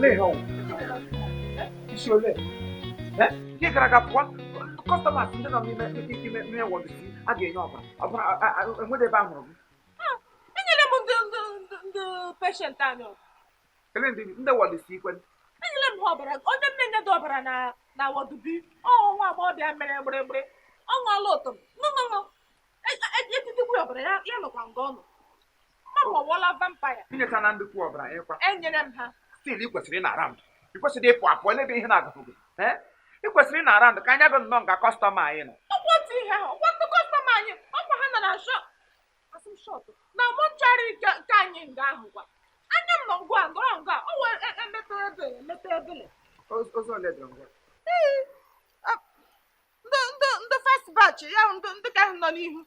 Lee ihe ọwụ. Isi ole? Ihe gara aga pụọ, customers ndị nọ n'ime ime ime ward C a ga-enye ọbara ọbara enwede ebe a hụrụ gị. Enyere m ndị patient anyị ọbara. Ele ndị ward C kwe? Enyere m ha ọbara. Onye m na-enyedo ọbara na ward B, ọ nwa agbọghọbịa mere gbịrịgbịrị, ọ ṅụọla ụtụm ṅụṅụṅụ etitikwụ ọbara ya, ya nọkwa nga ọ nọ ma ma ọwụọla vampire. Inyecha na ndị kwu ọbara ịkwa? Enyere m ha. Still, ị kwesịrị ị na-ara ndụ, ị kwesịrị ịpụ apụ ebe ihe na-agụgụ gị. Ị kwesịrị ị na-ara ndụ ka anya gị nnọọ nga customer anyị nọ. Ọkwa otu ihe ahụ, ọkwa ndị customer anyị, ọkwa ha nọ na shop, asị m shop na mortuary nke anyị nga ahụ gwa anya m nọ ngwa nọrọ nga o wee emete ebele emete ebele. Ozu ole dị ngwa? Ndị first batch ya, ndị ka ahụ nọ n'ihu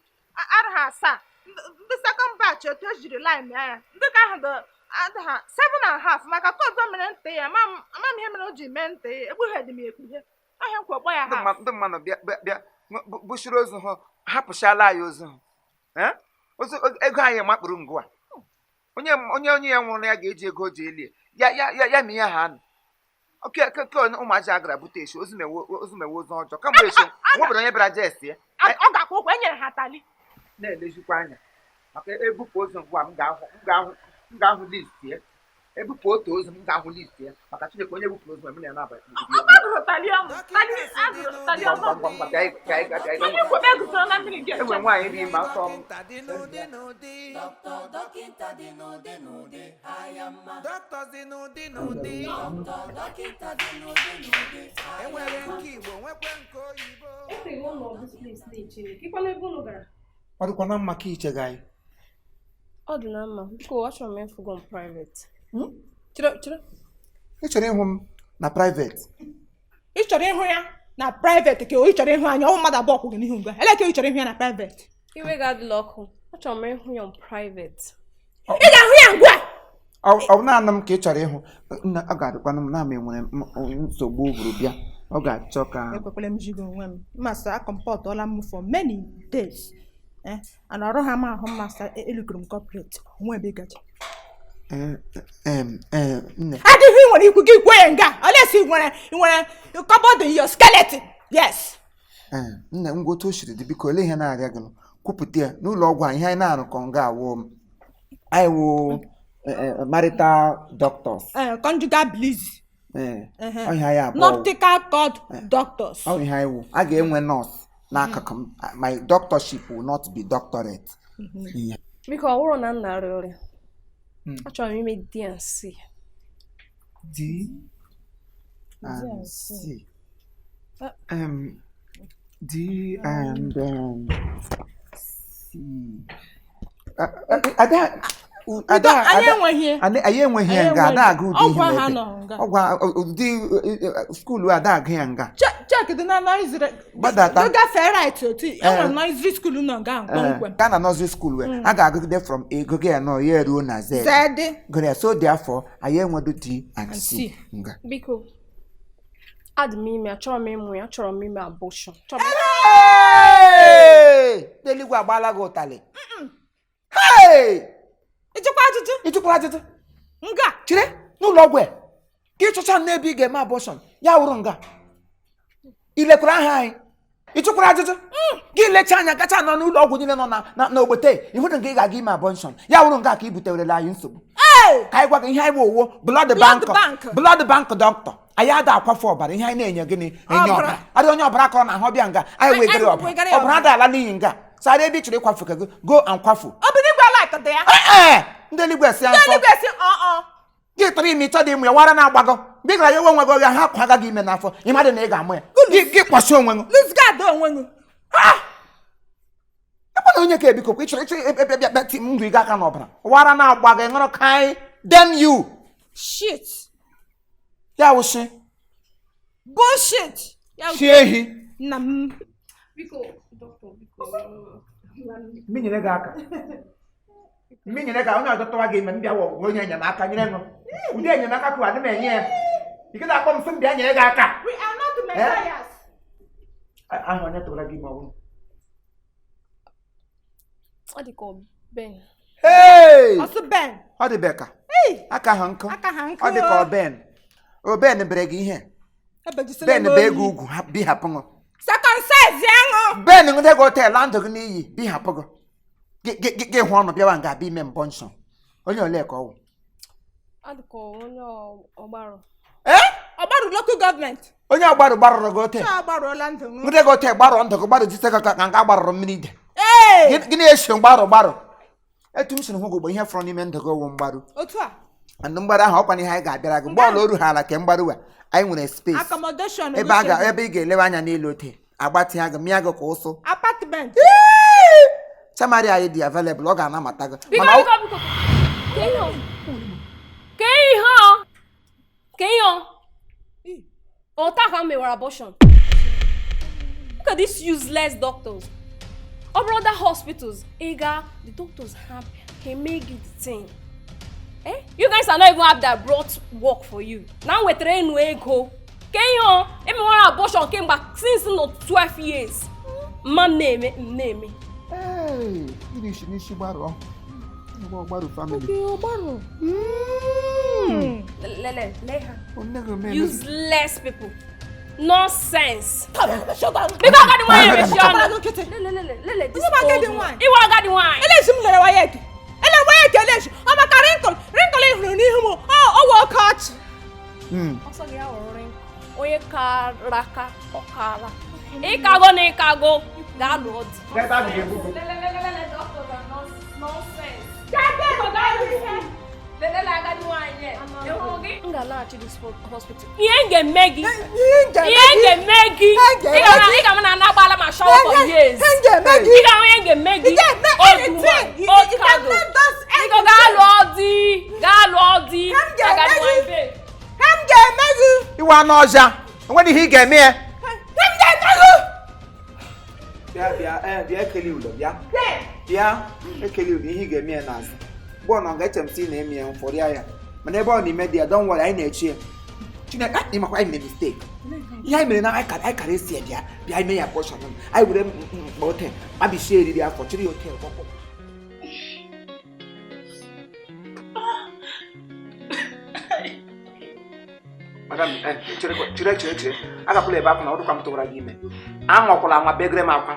ara ha asaa, ndị second batch otu ejiri line ya, ndị ka ahụ dị adị ha 7.5, maka ka ọzọ mere ntị ya ama m ihe mere o ji mee ntị ya ekpughe dị m ekpughe ahịa nkwa ya. Ndị ha ndị mmadụ bịa bịa bịa bushiri ozu ha, hapụchala anyị ozu ha. Ozu ego anyị makpụrụ ngụ a, onye ya nwụrụ ya ga-eji ego o ji elie ya ya ya ya ma ihe ha nọ oke ke ụmụazị a gara bute eshi ozu mewe ozu mewe ozu ọjọọ kamgbe eshi nwebere onye bịara jesi ya. Ọ ga-akwụ ụgwọ, enyere ha tali. Na-elezikwa anya maka ebupụ ozu ngwa m ga-ahụ list ya, ebupụ otu ozu m ga-ahụ list ya, maka Chineke, onye bupụrụ ozu m na ya na-aba. Ọ gụrụ tali ọnụ tali agụrụ tali Ngwa ọnụ. ngwa ngwa ngwa, ka anyị Onye ikwu eguzoro na mmiri gị. Enwere nwaanyị dị ime afọ m. Dọkịta dị n'ụdị n'ụdị. Dọkịta, dọkịta dị n'ụdị n'ụdị, aya mma. Dọkịta dị n'ụdị n'ụdị. Dọkịta, dọkịta dị n'ụdị n'ụdị, aya Enwere mma. nke Igbo, nwekwe nke oyibo. Eteghị ụlọ this place na-eche gị. Kekwana ebe unu gara? Ọ dịkwa na mma ka iche gị anyị. Ọ dị na mma. Biko, achọrọ m ịfụ gị on private. Chere, chere. Ị chọrọ ịhụ m na private? Ị chọrọ ịhụ ya na private ka ị chọrọ ịhụ anyị? Ọwụ mmadụ abụọ kwụ gị n'ihu nga, ele ka ị chọrọ ịhụ ya na private? Iwe gị adịla ọkụ. Achọrọ m ịhụ ya on private. Ị ga-ahụ ya ngwa. Ọ bụ naanị m ka ị chọrọ ịhụ? Nna, ọ ga-adịkwanụ m na m enwere nsogbu buru bịa, ọ ga-achọ ka Ekwekwala m jigo onwe m masa akọmpọtụọla m for many days, eh, and ọrụ ha m ahụ masa elugoro m corporate onwe ebe ị gaje. Ee, em, ee, nne. Adịghị ị nwere ikwu gị kwuo ya nga olesi ị nwere cupboard in your skeleton, yes. Ee, nne, ngwa, otu o siri dị, biko, olee ihe na-arịa gị nụ? Kwupụta ya n'ụlọ ọgwụ a. Ihe anyị na-arụkọ nga awụ anyị wụ marital doctors. Eh, conjugal bliss. Ee. Ehe. Ọ ihe anyị abụọ wụ. Nautical cord doctors. Ọ ihe anyị wụ. A ga-enwe nọọsụ n'akụkụ m. My doctorship will not be doctorate. Ihe. Biko, ọ bụrụ na m na-arịa ọrịa, achọrọ m ime D&C. D and C. D and C. Ada, Ada, Anyị Ada, enweghị. Anyị enweghị ya Anyị nga, ada enweghị. agụ ụdị ihe Ọgwụ ha n'ebe. nọ nga. Ọgwụ ụdị school ada agụ ya nga. Check dị na nursery. Gbadata. Gị gafee right otu enwere nursery school nọ nga ahụ kpọmkwem. Ka na nursery school wee a ga-agụgide from A gụgị ya nọ ya eruo na Z. Zedị. Gụrụ ya, so therefore anyị enwedo D and C C. nga. Biko, adị m ime, achọrọ m ịmụ ya, achọrọ m ime abortion. Achọrọ m Hey! N'eluigwe agbaala gị ụtalị. Hey! Ịjụkwa ajụjụ. Ị jụkwara ajụjụ. Nga. Chere, n'ụlọ ọgwụ a ka ịchọcha n'ebe ị ga-eme abortion ya wụrụ nga ị lekwara aha anyị. Ị jụkwara ajụjụ gị lecha anya gacha nọ n'ụlọ ọgwụ niile nọ na n'ogbete ịhụrụ nga ị ga-aga ime abortion ya wụrụ nga ka ị butewerela anyị nsogbu. Ka anyị gwa gị ihe anyị bụ owo blood bank. Bank. Blood bank doctor, anyị ada akwafu ọbara. Ihe anyị na-enye gịnị? Enye Ọbara. ọbara. Adị onye ọbara kọrọ na ahụ ọbịa nga anyị wegara Anyị ọbara. wegara ya. Ọbara ada ala n'iyi nga sara ebe ị chọrọ ịkwafu ka gị go and kwafu. Obinigwe like dị ya. Ee, ndị eluigwe si Ndị nsọ. eluigwe si ọ. Gị tụrụ ime, ịchọ dị ịmụ ya, wara na-agbagọ mgbe ị gara ya onwe gị ọrịa ha kwaga gị ime n'afọ, ị madị na ị ga-amụ ya, gị kwasị onwe gị. Lose guard onwe gị. Ebe na onye ka ebiko kwa ị chọrọ ịchọ ebe bịa bịa ti m nri gị aka n'ọbara, wara na-agba gị ṅụrụ kaị damn you. Shit. Ya wụsị. Bullshit ya. Shi ehi. Nna m. Biko, dọkịta, biko. Mminyere gị aka, mminyere gị onye ọzọ tụwa gị ime, m bịa wọ onye enyemaka nyere ṅụ ụdị enyemaka kwuru adị m enye ya. Ị gaghị akpọ m sị m bịa nyere gị aka. We are not messiahs. Aha onye tụwara gị ime ọ bụrụ? Ọ dị ka ọ Ben. Hey! Ọsụ Ben. Ọ dị beka Hey! aka ha nkụ. Aka ha nkụ. Ọ dị ka ọ Ben. O Ben bere gị ihe. Ebejisila Ben m bụ ego oyi. ugwu bihapụ ṅụ. Second size aṅụ. Ben ṅụde gị hotel ndụ gị n'iyi bihapụ gị. Gị hụ ọnụ bịawa nga abịa ime mbọ nsọ. Onye ole ka ọ wụ? Adịka onye ọgbarụ. Ee? Ọgbaru local government. Onye ọgbarụ gbarụrụ gị hotel. Chi agbaruola ndụ m. Ṅụde gị hotel gbarụrụ ndụ gị gbarụ jite gị ka nga gbarụrụ mmiri ide. Ee! Gịnị esi mgbarụ gbarụ? Etu m siri hụ gị ugbo ihe fọrọ n'ime ndụ gị wụ mgbarụ. Otu a. And mgbarụ ahụ ọkwa na ihe anyị ga-abịara gị mgbe ọla oru ha ala ke mgbarụ a anyị nwere space. Accommodation. Ebe a ga ebe ị ga-elewe anya n'elu ote agbatị ya gị mịa gị ka ụsụ. Apartment. Chamari anyị dị available ọ ga-anamata gị. Biko Mana biko biko. Ke ihe ọ? Ke ihe ọ? Ọta ka m mewara abortion. Look at these useless doctors. Ọ bụrụ other hospitals, ị gaa, the doctors happy, ha eme gị the thing. Eh? You guys are not even happy that brought work for you. Na m wetara enu ego. Ke ihe ọ? Emewara abortion kemgbe since nọ 12 years. Mma m na-eme m na-eme. Ee, gịnị si n'isi gbarụọ? Ọgbarụ family. Ọgbarụ. Lele, lee ha. Nne gị omee. Useless people. Nonsense. Biko Biko agadi nwaanyị emechi Agbara ọnụ. gị nkịtị. Lele, lele, lele, this Onye bụ agadi old nwaanyị? Iwe agadi nwaanyị. Eleshi m lere waya eke. Ele waya eke eleshi. Ọ maka rinkụl rinkụl ị hụrụ n'ihu m. Ọ wụ oke ọchị. Ọsọ gị ya ghọrọ rịnkụ. Onye kara aka, ọ kara. Ịkago na ịkago, gaa lụọ di. Ebe a ga-egbu gị. Lele, lele, lele, doctors are nonsense. Lele, agadi nwaanyị. Ị hụrụ gị? M ga-alaghachi this hospital. Ihe m ga-eme gị. Ihe m ga-eme gị. Ị ga-ama na anagbala ma shower for years. Ihe m ga-eme gị. Ị ga-ahụ ihe m ga-eme gị. Ị ga-eme Old anything. woman, You- old you can cargo. not dance Biko gaa lụọ di. Gaa lụọ di. Ihe m ga-eme Agadi gị. nwaanyị babe. Ihe m ga-eme gị. Iwe anụ ọja. Enweghị ihe ị ga-eme ya. Ihe m ga-eme gị. Bịa bịa ee bịa ekele ụlọ bịa. Bịa ekele ụlọ ihe ị ga-eme ya n'azụ. Mgbe ọ nọ nga eche m sị ị na-eme ya mfọrịa ya. Mana ebe ọ na-eme dị ya don't worry anyị na-eche ya. Chineke anyị makwa anyị mere mistake. Ihe anyị mere na anyị kara esi ya bịa bịa ime ya abortion. Anyị were mkpa hotel kpabisie eriri afọ chịrị ya hotel gbapụ. Madam, chere chere chere chere agakwala ebe akwa na ọ dịkwa m tụwara gị ime. Anwakwala anwa begere m akwa.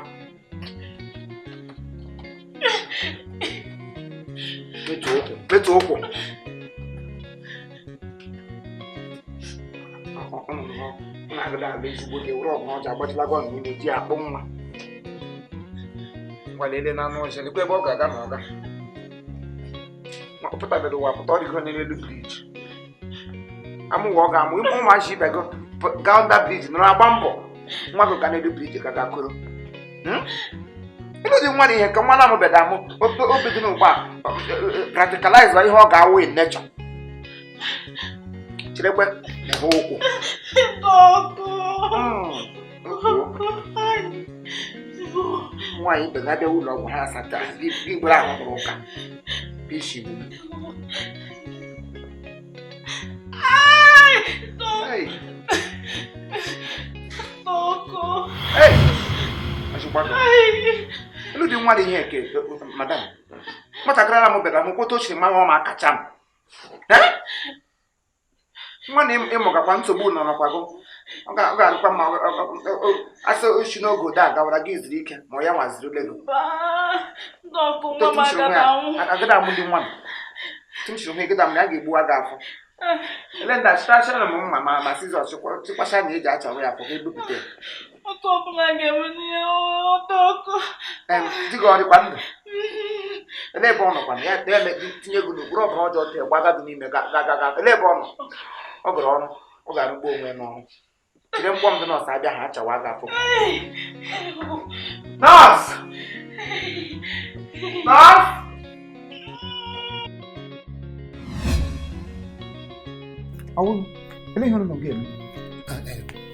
Metụ ụkwụ, metụ ụkwụ. Na-agada ala ezigbo gị were ọgụ ọjọọ agbajila gị ọnụ n'ime ji akpụ nwa. Ngwa lele na anụ ọhịa lekwa ebe ọ ga-aga na ọ ga. Ma ọ pụtabere ụwa pụta ọ dịgo n'elu briji. Amụwa ọ ga-amụ ụmụazị ibe gị gaa nda briji nọrọ agba mbọ nwa gị ga n'elu briji ka ga-akụrụ. Ịlụ dị nwa na ihe nke nwa na-amụbeghị amụ obi dị n'ugbu a practicalize ihe ọ ga-awụ in nature. Cherekwe na-ehe ụkwụ. Nwaanyị ibe ga-abịa ụlọ ọgwụ ha asatọ gị gwara ahụ mụrụ ụka bishigbu. Hey. Hey. Elu dị nwa dị ihe nke madam. Nwatakịrị ara m bịara m kwota ochiri mmanwụ ọma akacha m. Nwa na ịmụgakwa nsogbu nọ n'ọkwa gụ. Ọ ga-arụkwa mma asị oshi n'oge ode agawara gị zuru ike ma ọ ya nwaziri ule gị. Agada amụ dị nwa m. Tụmchiri onwe gịda m na a ga-egbuwa gị afọ. Ele nda chịrachara m mma ma sizọs chịkwasha na eji achawa ya afọ ka ebupụta ya. Di gị ọ dịkwa ndụ? Ele ebe ọ nọkwa na ya tinye gị n'okpuru ọbara ọjọọ tee gbaga gị n'ime ga. Ele ebe ọ nọ? Ọ gụrụ ọrụ, ọ ga-arụgbu onwe n'ọrụ. Jiri mkpọ m dị nọọsụ abịa ha achawa gị afọ. Nọọsụ! Nọọsụ! Ọwụ, ele ihe ụnụ ga-eme?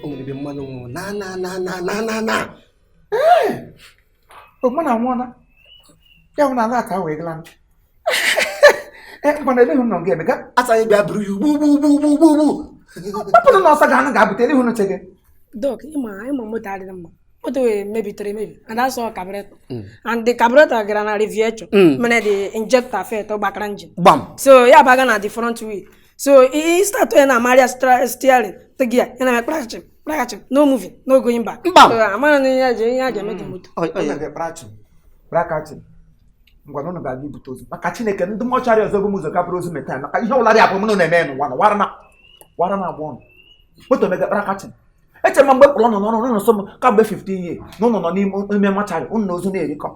O nwere ebe mmanụ nwụrụ na na na na na na na. Ee! Mmanụ anwụọla. Ya hụ na ala ata wee gala. Ngwana ele ihe ụnụ ga-eme ga? Asaghị bịa buru ya ugbu ugbu ugbu ugbu ugbu ugbu. Kpapụrụ na ọsọ ga-anụ ga-abụte ele ihe ụnụ che gị. Dok, ịma moto adịghị mma. Moto wee mebitere emebi and that's all carburetor. And the carburetor gara na radiator. Mere the injector fet gbakara engine. Gbam. So ya baga na the front wheel. So i start ya na amarịa steering tegi ya ya na kprachim kprachim, no moving, no going back. Mba. So amara na ihe a ji eme dị moto. Brakachim ngwa na ụnụ ga-aga ibute ozu maka Chineke ndị mọchari ọzọ bụ m ụzọ gaburu ozu metaa maka ihe ụlarị abụọ m na-eme n'ụwa na wara na wara na agba ọnụ moto mega brakachim. Echere m mgbe mkpụrụ nọ n'ọnụ ụnụ nso m kamgbe 15 years na ụnụ nọ n'ime mọchari ụnụ na ozu na-erikọ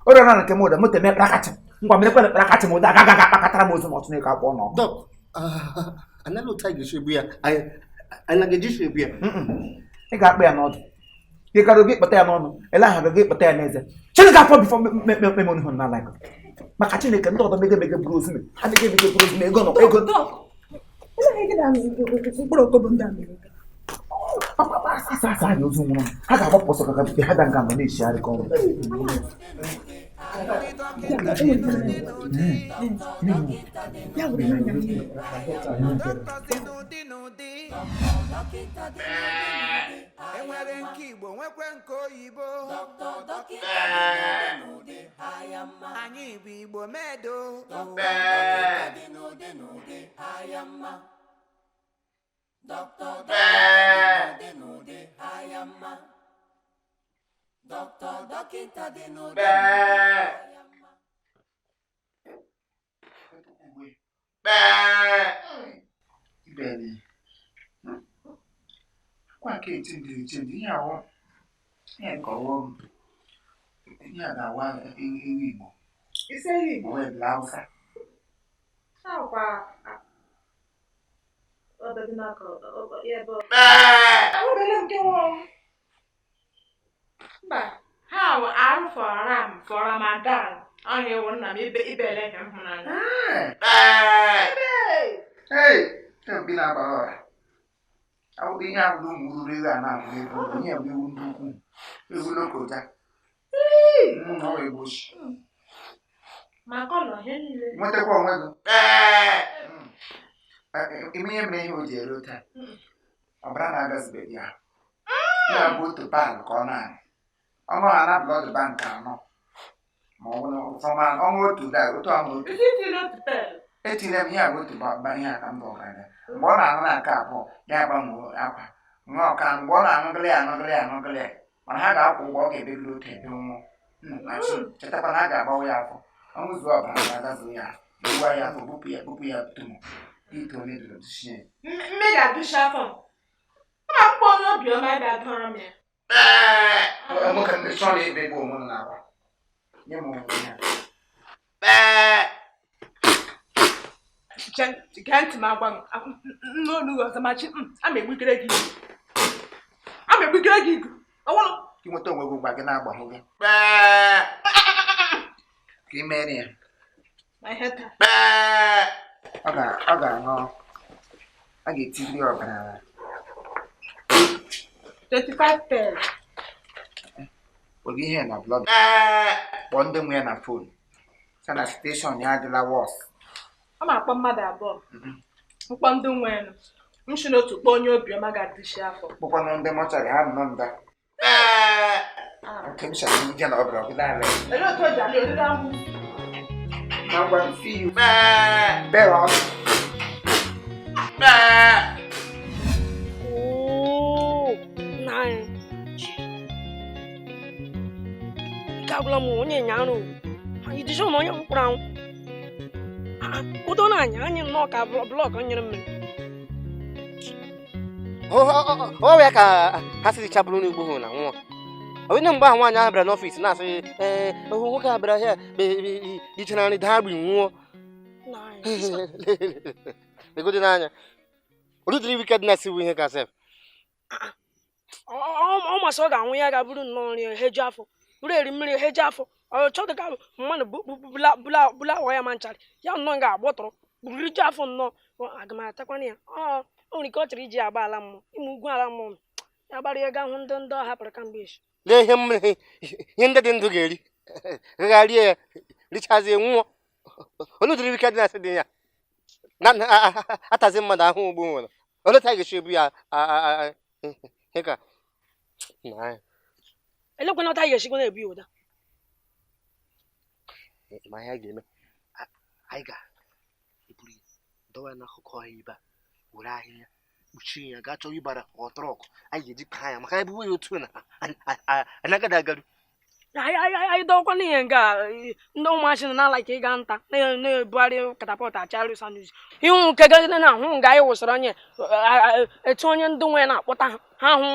ọrịa na nke m ụda moto eme brakachim ngwa merekwere brakachim ụda agaghị aga akpakọtara m ozu ma Chineke akpọ ọnụ. Dọk, anaghị otu anyị ga-esi egbu ya, anyị ga-eji esi egbu ya. Ị ga-akpa ya n'ọdụ gị karịa gị kpata ya n'ọnụ ele aha gị kpata ya n'eze Chineke afọ bifọ memon hụ n'ala gị maka Chineke ndị ọdọ mege mege buru ozu me ha mege mege buru ozu me ego nọ ego asa anyị ozu nwụrụ ha ga-agbapụ ọsọ ka ha ga nga nọ na-eshigharị ka ọrụ. Enwere nke Igbo nwekwe nke oyibo. Anyị bụ Igbo medo. Kwa ke echindi ihe awọ ihe nke ọwọ ihe a ga-awa ewu Igbo Ise ewu Igbo wee bla Hausa. Akwa mba ha arụ for ram for Ramadan ọhịa ewu nna m ibele ihe m hụrụ anya. Hey, obi na-agbara ọra ihe ahụ na ụmụ ruru ego a na-ahụ ego ihe bụ ewu ndị ukwu ewu lokoja nwetakwa onwe gị ime ihe mere ihe o ji ere taa ọbara na-agazibeghị ya na-abụ otu pan ka ọ na-aṅụ ọṅụ ha na blọd bank anọ ma ọ bụ ọṅụ otu otu ọṅụ otu etinyere m ihe a bụ otu ihe a ka mba ọgaranya mgbe ọ na-aṅụ na nke abụọ ya agbanwe akwa ṅụọ ọka mgbe ọ na-aṅụgịrị ya aṅụgịrị ya aṅụgịrị ya mana ha ga-akwụ ụgwọ ọ ga-ebegide otu ebe nwụọ chetakwa na a ga-agbawa ya afọ ọnwụ zuo ọbara ga-agazu ya gbuwa ya afọ bupụ ya bupụ ya tumu ite onye dụrụ duchie mmiri adụchi afọ m mkpọ onye obiọma ebe adọrọ m ya. Nwoke ndị chọrọ ebe bụ onwe na akwa nye m onwe ya. Gee ntị m agwa m n'olu ọzọ machi ama egbugere gị ama egbugere gị igu ọwụrụ ka ị nweta onwe gị ụgba gị na-agbahụ gị ka ị mere ya ma ihe taa ọ ga-aṅụ a ga-etiri ọbara 25 pence oge ihe na blọd kpọọ ndị nwe ya na fon sa na steshọn ya adịla wọs. Ọ na-akpọ mmadụ abụọ mkpọ ndị nwere m si n'otu kpọọ onye obiọma ga-adịchi afọ kpọkwanụ ndị mọchari ha nọ nda nke m chọrọ ije na ọbara ọbụla ala Olee otu o ji alị oriri ahụ? Na ngwa see you bere ọnụ. Nna anyị ike agwụla m onye nyarụ idiji na onye mkpụrụ anwụ ụdọ na-anya anyị nnọọ ka blọk nyere mmiri. Ọ ya ka ha siri chabụrụ n'ugbo hụ na nwụọ onye mgbe ahụ nwaanyị ahụ bịara n'ọfịs na-asị ee nwoke a bịara ahịa ichenarị daa gbi nwụọ legodi n'anya oludiri wickedness bụ ihe ka sef ọ masị ọ ga-anwụ ya ga-abụrụ nnọọ nri heju afọ bụrụ eri mmiri heju afọ ọ chọdụ ka mmadụ bụla awa ya ma nchara ya nnọọ ga-agbọtọrọ riju afọ nnọọ aga m atakwana ya ọ nwere ike ọ chọrọ iji agba ala mmụọ ime ugwu ala mmụọ ya gbara ya ga hụ ndị ndị ọ hapụrụ kamgbe echi. Lee ihe ihe ndị dị ndụ ga-eri gagharịa ya richazie nwụọ oludiri wickedness dị ya na atazi mmadụ ahụ ugbo nwere oleta ga-esi ebu ya ka elekwana ọta ga-esikwa na-ebu ya ụda ma ihe anyị ga-eme, anyị ga-eburu ya Dọwa ya n'akụkụ ọhịa ebe a, were ahịhịa kpuchie ya, gaa chọọ ịbara ọtrọk anyị ga-eji paa ya, maka ebuwe ya otu na anyị agaghị agaru. Anyị dọkwa n'ihe nga ndị ụmụachị nọ na-ala ka ịga nta na-ebugharị katapọt achagharị ụsa n'ụzọ ihu nke ga na ahụ nga anyị wụsara onye etu onye ndị nwe na-akpọta ha ha hụ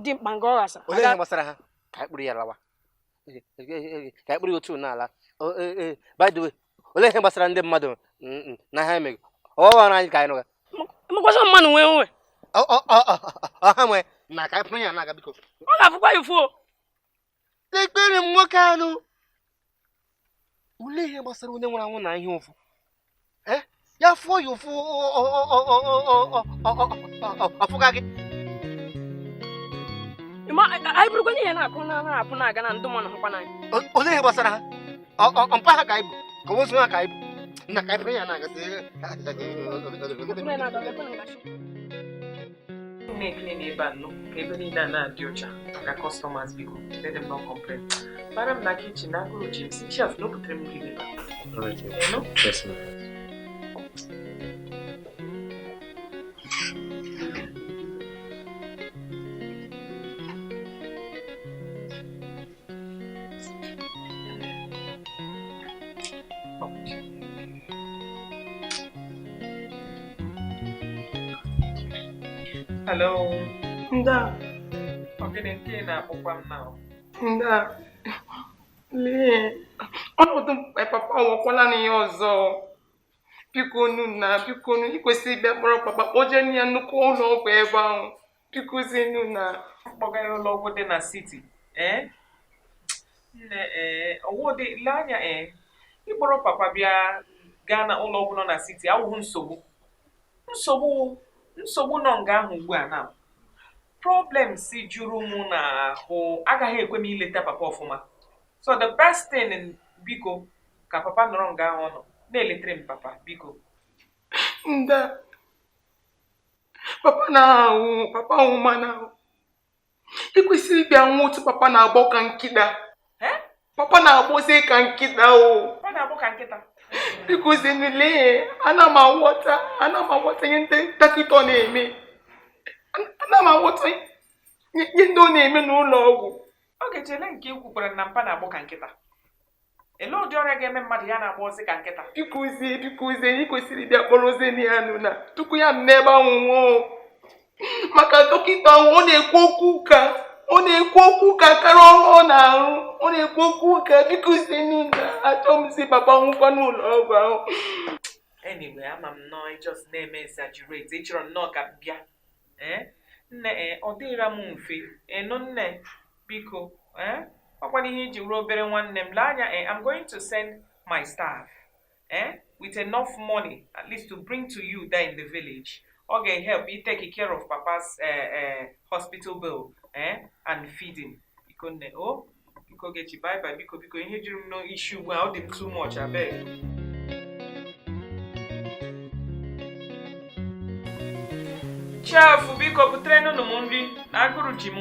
dị mkpa nke ọ ghasara. Olee ihe gbasara ha? Ka anyị kpụrụ ya lawa, ka anyị kpụrụ ya otu n'ala. By the way, olee ihe gbasara ndị mmadụ na ha emeghị ọwara anyị ka anyị nụga? Emekwasị mmadụ nwee nwe ọha nwe na ka anyị kpụrụ ya na-aga, biko. Ọ ga-afụkwa ya ụfụ. Ekpere m nwoke anụ, olee ihe gbasara onye nwụrụ anwụ na ihe ụfụ? Ya fụọ ya ụfụ, ọfụga gị. Anyị bụrụkwa ihe na-akụ na-apụ na-aga na ndị mmadụ hụkwa n'anya. Olee ihe gbasara ha? Mpa ha ka anyị bụ, ka ozu ha ka anyị bụ, na ka anyị bụrụ ya na-agasị. Na-eclean ebe a nnọọ ka ebe niile a na-adị ọcha maka customers, biko, let them not complain. Bara m na kitchen na agụrụ ji m si chef na o butere m nri ebe a. Enu? Yes, ma'am. Hello. Nda. Ọ gịnị nke ị na-akpọkwa m na? Nda. Lee, ọnọdụ papa anwụọkwala n'ihe ọzọ. Biko nu na, biko nu, ị kwesịrị ịbịa kpọrọ papa kpọjee ya nnukwu ụlọ ọgwụ ebe ahụ. Biko zinu na. Kpọga ya ụlọ ọgwụ dị na city. Ee? Nne, ee, ọwụ dị, lee anya, ee. Ịkpọrọ papa bịa gaa na ụlọ ọgwụ nọ na city awụghị nsogbu. Nsogbu nsogbu nọ nga ahụ ugbu a na problem si juru mụ n'ahụ agaghị ekwe m ileta papa ọfụma. So the best thing, biko, ka papa nọrọ nga ahụ ọ nọ na-eletere m papa, biko. Nda, papa na-ahụ, papa anwụma na-ahụ. Ị kwesịrị ịbịa nwụ otu papa na-agbọ ka nkịta. Papa na-agbọzi ka nkịta o. Papa na-agbọ ka nkịta. Biko zinu, lee, ana m aghọta, ana m aghọta ihe ndị dọkịta na-eme. Ana m aghọta ihe ndị ọ na-eme n'ụlọ ọgwụ. Oge chele nke i kwukwara na mpa na-agbọ ka nkịta. Elee ụdị ọrịa ga-eme mmadụ ya na-agba ọsị ka nkịta? Biko zie, biko zie, ị kwesịrị ịbịa kpọrọ zeni ya nụ na tupu ya m n'ebe ahụ nwụọ. Maka dọkịta ahụ, ọ na-ekwu okwu ụka, ọ na-ekwu okwu ụka karịa ọrụ ọ na-arụ, ọ na-ekwu okwu ụka. Biko zinu na, achọ m si papa nwụkwa n'ụlọ ọgwụ ahụ. Anyway, ama m nnọọ ị just na-eme exaggerate, ị chọrọ nnọọ ka m bịa. Ee, nne, ee, ọ dịghịra m mfe. Enu nne, biko, ee, ọkwa ihe iji ruo obere nwanne m. Lee anya, ee, I'm going to send my staff, with enough money at least to bring to you there in the village. Ọ ga-help you take care of papa's hospital bill and feeding. Biko nne, o biko Gechi, bye bye, biko biko, ihe juru m n'isi ugbu a, ọ dị m too much, abeg. Chef, biko butere nụnụ m nri na agụrụ ji m.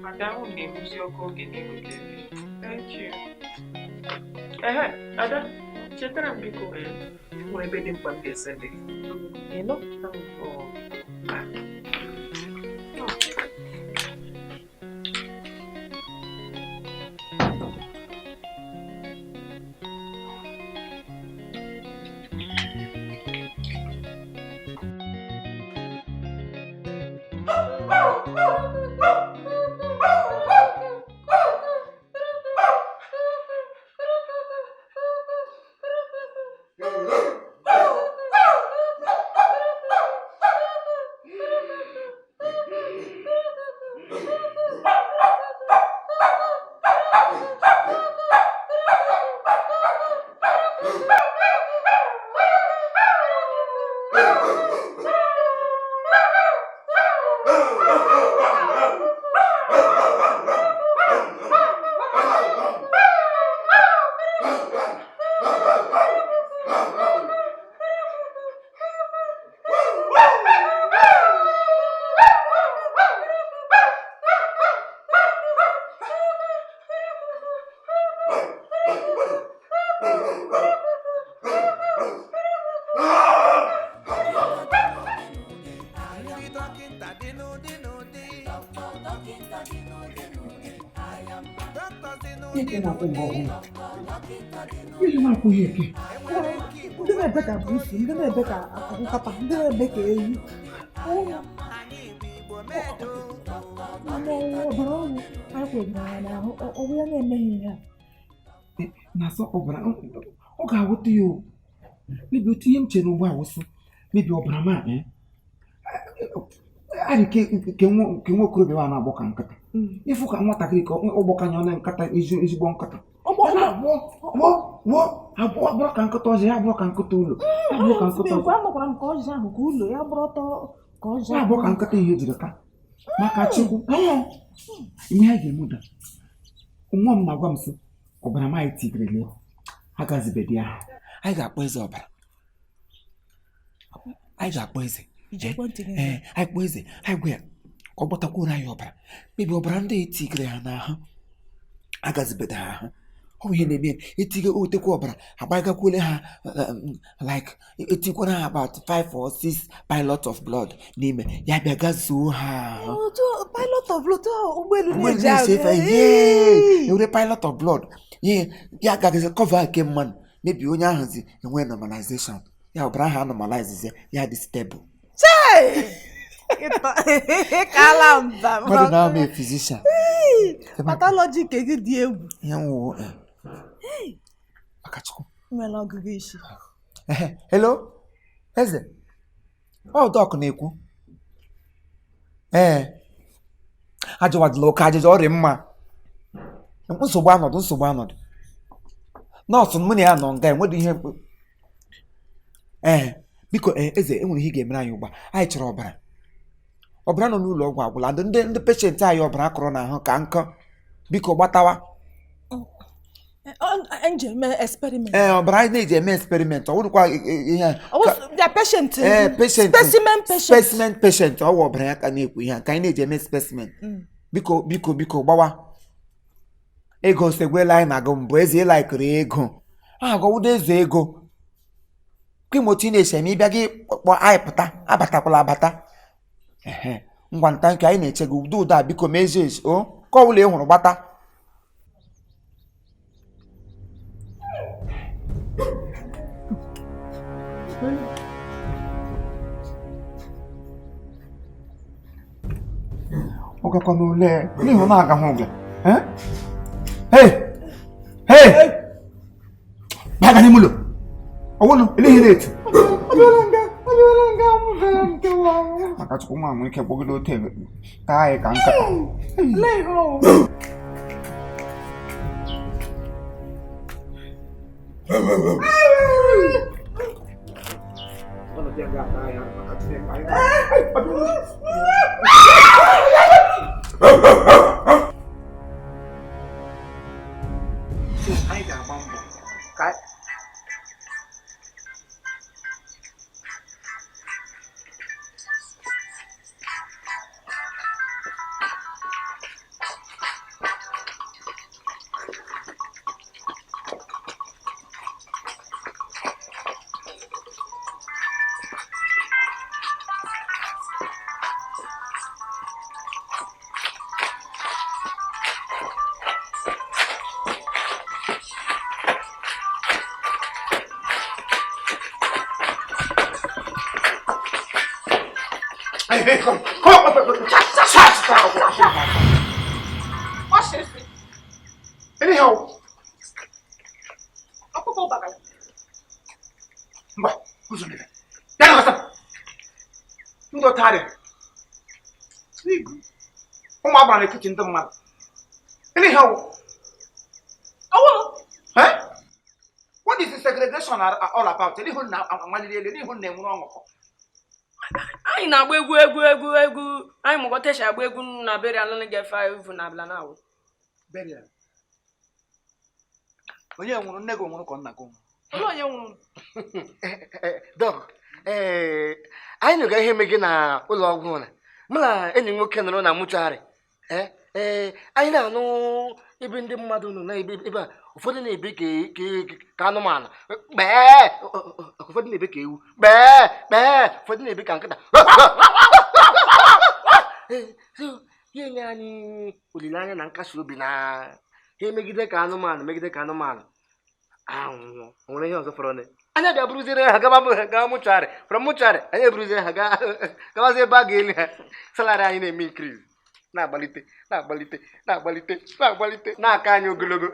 Ada ahụ na-ehuzi ọkụ oge na-eweta. Thank you. Ehe, Ada, chetara m biko, nwere ebe dị mkpa m ga-esende gị. Ịnụ? Ndị dọkịta dị n'ụdị n'ụdị. Dọkịta dị n'ụdị n'ụdị, aya mma. Dọkịta dị Ihe n'ụdị na-akwụ mgbe n'ụdị. ọbụla. Dọkịta dị Ihe na-akwụghị eke. Enwere nke Igbo Ndị na-ebe ka busu, ndị na-ebe ka nkata, ndị na-ebe ka ehi. Anyị bụ Igbo medo. Mana ọbara ọgwụ anyị kwegara ya n'ahụ, ọgwụ ya na-emeghị ihe a. Na-asọ ọbara ọ ga-awụta ya o. Mebi otu ihe m chere ugbu a wụsị mebi ọbara ma arị ke nwa okorobịa wa na-agbọ ka nkata ịfụ ka nwatakịrị ka ọgbọkanye ọ na nkata ezigbo nkata abụọ abụrụ ka nkịta ọzọ ya abụrụ ka nkịta ụlọ ya abụrụ ka nkịta ọzọ Anọkwara m ka ọjị ahụ ka ụlọ ya bụrụ ọtọ ka ọjị ya abụọ ka nkịta ihe jiri ka maka Chukwu ihe a ga-emuda nwa m na-agwa m sị ọbara m anyị tigirili agazibedi ahụ anyị ga-akpọ eze ọbara anyị ga-akpọ eze ee anyị kpọọ eze anyị gwa ya ka ọ gbatakwuoro anyị ọbara mebi ọbara ndị etigere ha n'ahụ agazibede ha ahụ ọ bụ ihe na-eme ya. Etige otekwa ọbara agbagakwuole ha like etikwara ha about 5 or 6 pilot of blood n'ime ya bịa gazuo ha ahụ. Otu pilot of blood ụgbọelu Ụgbọelu na-eji na-esi efe ahụ. yee ewere pilot of blood ye ya gagazi cover nke mmadụ mebi onye ahụ zi enwe normalization ya ọbara ahụ anormalize ya dị stable. Kala mba. Mmadụ na-ama physician. Pathology nke gị dị egwu. Ihe nwụwo maka Chukwu. Nwere ọgụgụ isi. Hello eze ọ dọk na-ekwu ee ajụwadịla oke ajụjụ ọrịa mma nsogbu anọdụ nsogbu anọdụ nọọsụ mụ na ya nọ nga enwedị ihe mkpu ee biko eze enwere ihe ị ga-emere anyị ugbu a anyị chọrọ ọbara ọbara nọ n'ụlọ ọgwụ agwụla ndị ndị peshenti anyị ọbara kọrọ n'ahụ ka nkọ biko gbatawa. Anyị eme experiment. Ee ọbara anyị na-eji eme experiment ọ wụrụkwa ihe a Their patient. Ee patient Specimen patient. Specimen patient ọ wụ ọbara ya ka na-ekwu ihe a ka anyị na-eji eme specimen. Biko biko biko gbawa ego segwela anyị na-agụ mbụ eze ịlaikiri ego agọwudo eze ego kemgbe otu ị na-esi eme ịbịa gị kpọ anyị pụta abatakwala abata ehe ngwa nta nke anyị na-eche gị udo udo a biko mezie ezi o ka ọ bụla ị hụrụ gbata. Ọ gakwa n'ule n'ihi na agaghị ụga. Hey! Hey! Baga n'ime ụlọ! Ọwụlụ, eleghị na-eti. Maka Chukwu nwa nwere ike gbogide ote taa anyị ka nkata. Anyị ga-agba mbọ ka Hey, come, come on, Anyhow, ngwa, ụzọ mebe. Ya na ọsọ. Ndị ọtarị. Ụmụ agbara n'etiti ndị mmadụ. Anyhow. Eh? What is the segregation all about? Anyhow na amaliri elu, anyhow na-enwere ọṅụkọ. Anyị na-agba egwu egwu egwu egwu anyị mụkọta esi agba egwu na berial na-egefe evu na abịa na awụ. Burial. Onye nwụrụ nne gị nwụrụ ka nna gị nwụrụ? Onye nwụrụ? Dọk, anyị nụga ihe eme gị na ụlọ ọgwụ na mụ na enyi m nwoke nọrọ na mụchụarị. Anyị na-anụ Ebe ndị mmadụ nọ na ebe ebe a, ụfọdụ na-ebe ka anụmanụ kpee, ụfọdụ na-ebe ka ewu kpee kpee, ụfọdụ na-ebe ka nkịta. So ya enye anyị olileanya na nkasi obi na ha emegide ka anụmanụ, megide ka anụmanụ anwụọ, o nwere ihe ọzọ fọrọ nị. Anyị bịa buruziere ha gaba gaa mortuary. From mortuary anyị eburuziere ha gaa gawazie ebe a ga-eli ha. Salary anyị na-eme increase, na-agbalite, na-agbalite, na-agbalite, na-agbalite, na-aka anyị ogologo.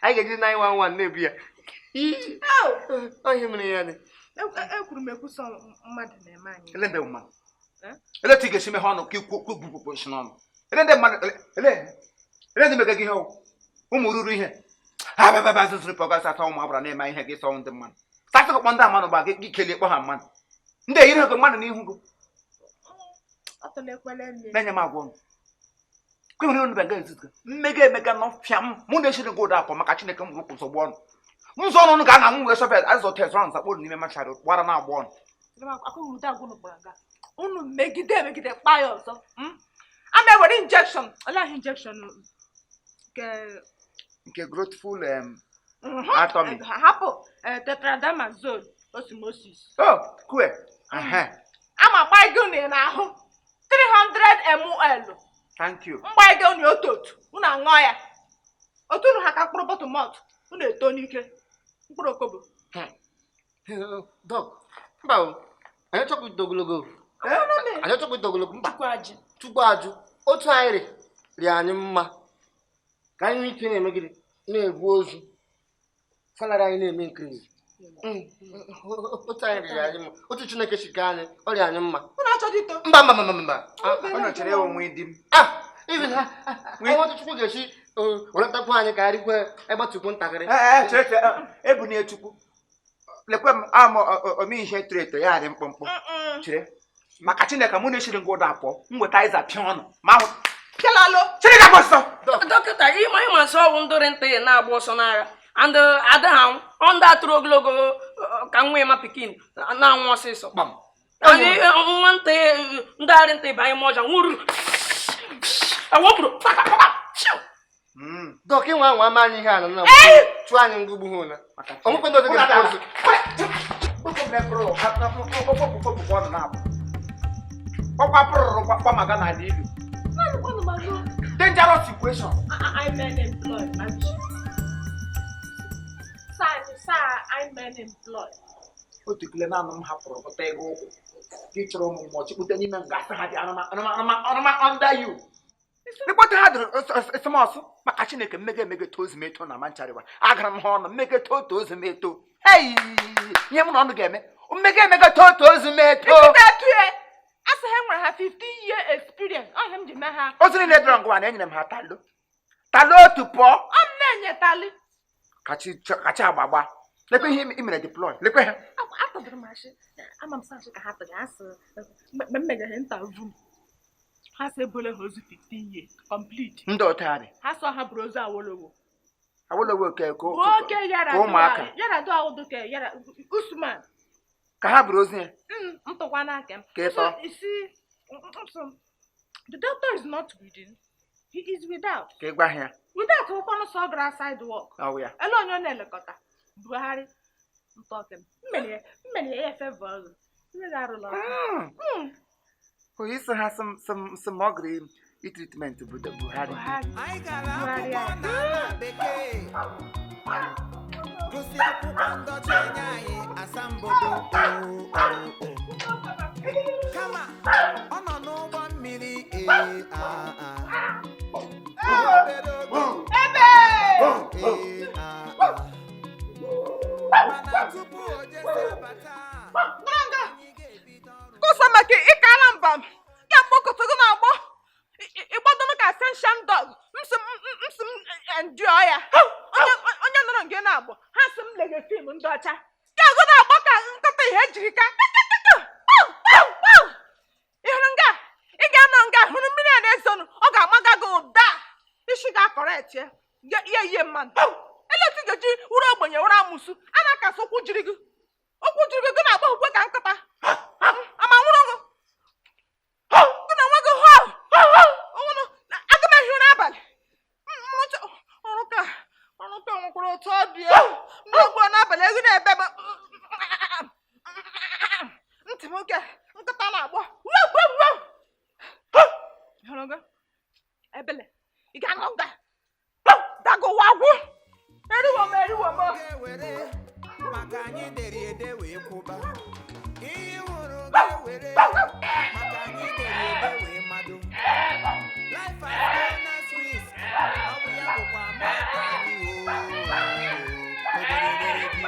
Anyị ga-eji 911 na-ebu ya. Ọ ihe mere ya dị. Ekwuru m ekwu, sọ mmadụ na-eme anyị. Ele ndị mmadụ? Eh? Ele otu ị ga-esi meghe ọnụ ka ikwu okwu gbugbu isi n'ọnụ? Ele ndị mmadụ? Ele ele ndị mega gị ihe ọwụ? Ụmụ ruru ihe ha bịa zụzụrụ pọgasị atọ, ụmụ agbara na-eme ihe gị sọ ndị mmadụ sasị gị kpọ ndị mmadụ gba gị, gị kelee kpọ ha mmadụ ndị eyiri gị mmadụ n'ihu gị. Ọ tụlekwala mme. Na-enye m agwa ọnụ kwemere unu bịa ezuzu mmega emega n'ọfịa m mụ na-echiri gị ụda akwa maka Chineke m rụkwụ nsogbu ọnụ m zọ ọnụ unu ga-ana m wee shovel azụ tezọ nzakpọ n'ime mortuary gbara na-agba ọnụ. Akwụghị agwụ kpọrọ nga unu megide emegide kpa ya ọzọ. A ma ewere injection, ọlaghị injection nke nke growthful atomy. Hapụ tetradamazole osmosis. Oh, kue. Ehe. Ama gbaigo unu n'ahụ 300 ml. Thank you. Mgbaigo unu otu otu, unu aṅụọ ya otu unu ha ka mkpụrụ bottle malt, unu eto n'ike mkpụrụ okobo. Doc, mba o, anyị chọkwa ito ogologo. Anyị chọkwa ito ogologo, mba. Chukwu ajị. Chukwu ajụ otu anyị rị anyị mma ka anyị nwee ike na-eme gịnị, na-ebu ozu, salary anyị na-eme increase. Otu anyị rịrị anyị mma, otu Chineke si kee anyị, ọ rị anyị mma. Unu achọghị ito. Mba, mba, mba, mba, mba. Ọ nọchere ya onwe di m. Ah, even ha anyị nwata Chukwu ga-esi weretakwu anyị ka anyị rikwe ịgbatukwu ntakịrị. Ee, chere chere, ebunie Chukwu lekwe m ama ome ihe toro eto ya dị mkpụmkpụ. Chere, maka Chineke mụ na-echiri ngwa ụda pụọ m weta ịza pịa ọnụ ma ahụ. Kelalụ. Chineke gba ọsọ. Dọkịta, ịma ịma nsọ ọgwụ ndụrị ntị na-agba ọsọ n'agha and ada ha ọ ndị atụrụ ogologo ka nwa ịma pikin na-anwụ ọsịsọ. Gbam. Anyị nwa ntị ndagharị ntị banye mọja nwụrụ awọpụrụ paka paka chiu. Doc, ịnwa anwa ama anyị ihe a na nna m chụọ anyị ngụgbu ha ụna onwekwe ndị ọzọ ga-ebute ozu. Ọkwa pụrụrụ gbamaga n'ala ilu. Dangerous situation. I'm unemployed. Sir, sir, I'm unemployed. Otu kile naanị m hapụrụ pụta ego ụkwụ ka ị chọrọ ụmụ mmụọ chịkpute n'ime m ga-asị ha dị anụmanụ under you. Ịkpọta ha dụrụ esemọsụ maka Chineke mmega emega tozu m eto na manchariwa agara m ha ọnụ mmega too tozu m eto. Hei, ihe m na ọnụ ga-eme mmega emega too tozu m eto. Etu ya, asị ha nwere ha 15 year experience. Ọ ihe m ji mee ha. Ozu niile dọrọ ngwa na enyere m ha talo talo otu pụọ. Ọ m na-enye tali. Kachi kachi agbagba lekwe ihe i mere deploy lekwe ha. Atọdụrụ m asị, ama m sị asị ka ha tọrọ asị mgbe m megere interview m. Ha sị ebole ha ozu 15 years complete. Ndị ọtagharị. Ha sọ ha bụrụ ozu Awolowo. Awolowo ke ka Bụ oke yara ka ụmụaka. Yara do awụdo ke yara Usman. Ka ha bụrụ ozu ya. Ntụkwa n'aka m. Ka ị tọọ. So, you see, so, the doctor is not within. He is without. Ka ị gwa ha ya. Without ụkwanụ sọ gara side work. Ọ wụ ya. Ele onye ọ na-elekọta. Buhari ntọke m. Mmeri ya efe bọọlụ. Mmeri arụla ọrụ. Onye isi ha sị m ọ gara i treatment bụ Buhari. Buhari. Anyị gara akwụkwọ n'ala bekee, gụsị akwụkwọ ndọcha enye anyị asambodo o. Kama ọ nọ n'ụgbọ mmiri ee a a. Obere oge Ebe! ee a a. Mana tupu o jesi abata, Nganga! anyị ga-ebido ọrụ. Kụsa maka ịkara mba m. Kemgbe ụkọtụ gị na-agbọ. Ịgbadoro ka ascension dog. M sị m sị m endure ya. Onye nọrọ nke na-agbọ. Ha sị m lege film ndị ọcha. Ka agụ na-agbọ ka nkịta ihe ejiri ka. Ị hụrụ nga? Ị ga-anọ nga hụrụ mmiri a na-esonụ. Ọ ga-amaga gị ụda. Isi ga-akọrekt ya. Ya ihe mmadụ. Ele otu ị ga-eji wụrụ ogbenye wụrụ amụsụ. A na-akasị ụkwụ jiri gị. Ụkwụ jiri gị, gị na-agba ukwe ka nkịta. Ama nwụrụ gị. Gị na onwe gị hụ. Aga m ehi ụra abalị. Nwekwara otu ọ dị o. Ndị ogbuo n'abalị ego na-ebe m ntị m oke nkịta na-agbọ wuo wuo wuo. Hụrụ gị? Ebele, ị ga-anọ nga dagụwa agwụ. Eriwo m, eriwo m. Ga-ewere maka anyị dere ede wee kwụba ihe ị hụrụ ga-ewere maka anyị dere ede wee mado. Life has bonus risk, ọ bụ ya bụkwa mata anyị o obere obere gị.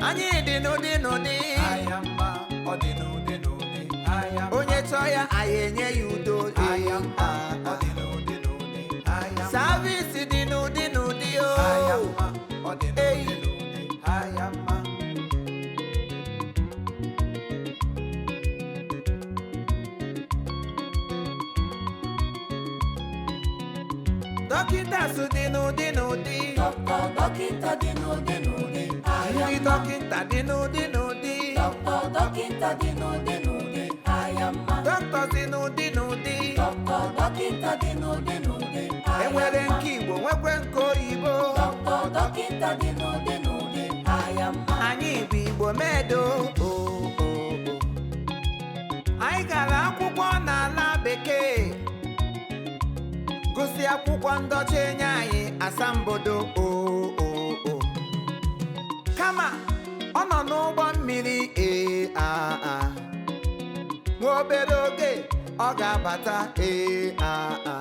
Anyị dị n'ụdị n'ụdị, onye chọọ ya anyị enye ya udo. Service dị n'ụdị n'ụdị o. Ei. Dọkịta sụ dị n'ụdị n'ụdị. Dọkịta, dọkịta dị n'ụdị n'ụdị. Ndị dọkịta dị n'ụdị n'ụdị. Dọkịta, dọkịta dị n'ụdị n'ụdị. Aya mma. Dọkịta dị n'ụdị n'ụdị. Dọkịta, dọkịta dị n'ụdị n'ụdị. Aya Enwere mma. nke Igbo nwekwe nke oyibo. Dọkịta, dọkịta dị n'ụdị n'ụdị. Aya mma. Anyị bụ Igbo medo o, o, o. Anyị gara akwụkwọ n'ala bekee, gụsị akwụkwọ ndọcha enye anyị asambodo o, o, o. Kama ọ nọ n'ụgbọ mmiri ee a a nwa obere oge ọ ga-abata ee a a.